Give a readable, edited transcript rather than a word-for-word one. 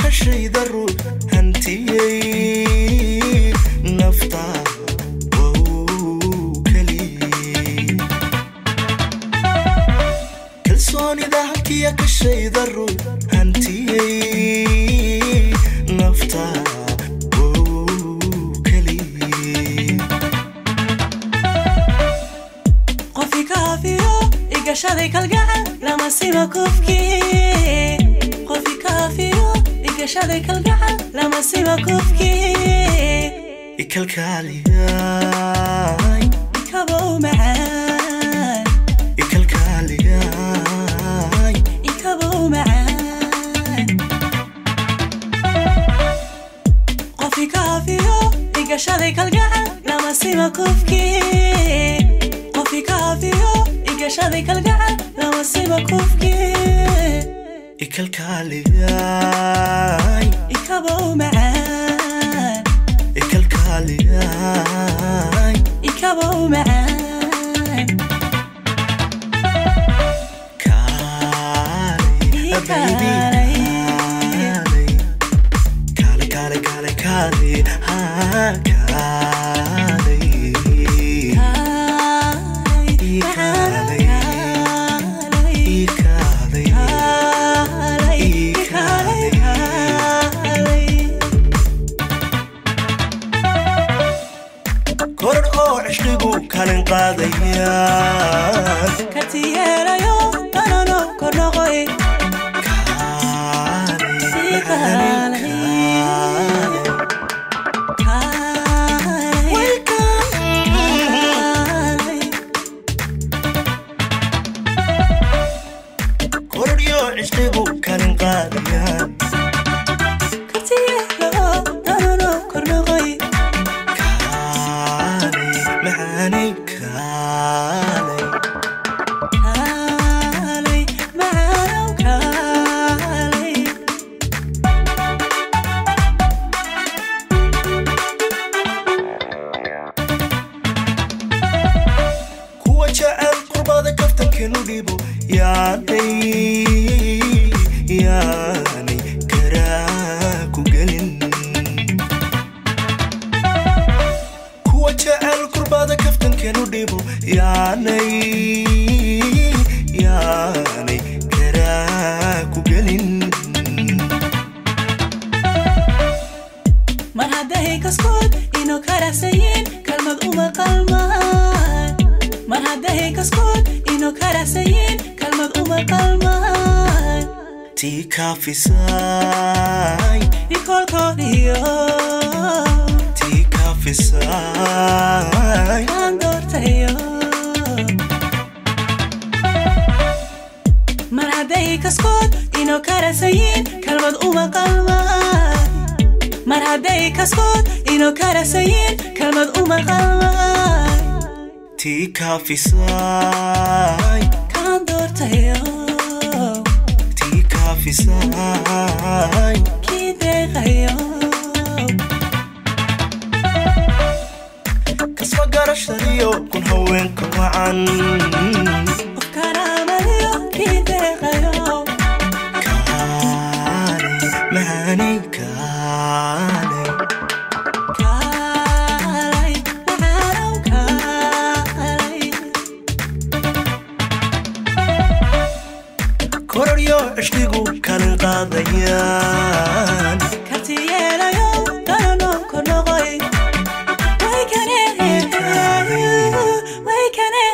Kashayda ruux hantiyey nafta wow keliye. Kalsoonida halkiya kashayda ruux hantiyey nafta wow keliye. Qofi kaafiyo igashaday kalgacal lama sima kufkii. Qofi kaafiyo igashaday kalgacal lama sima kufkii. Ikalkaaliyay, ikabow macaan, ikalkaaliyay, ikabow macaan. Qofi kaafiyo igashaday kalgacal lama sima kufkii. Qofi kaafiyo igashaday kalgacal lama sima kufkii. Ikalkaaliyay, ikabow macaan, ikalkaaliyay, ikabow macaan. Kaalay, baby, kaalay, kaalay, kaalay, kaalay, kaalay, ha, kaalay. Kaalay, Kaalay. kaalay, Kaalay. Kaalay, kaalay, kaalay. Korodh oo cishqigu kalin qaadayaan. Karti yeelayo danano kor noqoy. Kaalay, Kaalay. kaalay. Kaalay, kaalay. Korodhyo cishqigu kalin qaadayaan. Karti yeelayo danano kor noqoy. Kaalay, macaanay, kaalay. Kaalay, macaanow kaalay. Kuwa jecel qurbada kaftankeenu dhibo yaanay yaanay karaa ku gelin. Kuwa jecel kurbada kaftankeenu dhibo yaanay yaanay karaa ku gelin. Mar hadday kaskood inuu karasayin kalmad uma qalmaan. Mar hadday kaskood inuu karasayin kalmad uma qalmaan. Tii kaafisay, ikoolkoodiyo, tii kaafisay, kaan doortayo. Mar hadday kaskood inuu karasayin kalmad uma qalmaan. Mar hadday kaskood inuu karasayin kalmad uma qalmaan. Tii kaafisay, kaan doortayo, tii kaafisay, kii deeqayo. Kasma garashadiyo kun haweenka wacan. Qof karaamaliyo kii deeqayo. Kaalay, macaanay, kaalay. Kaalay, macaanow kaalay. Kororyo cishqigu kalin qaadayaan. Karti yeelayo danano kor noqoy. Way kane, way kane.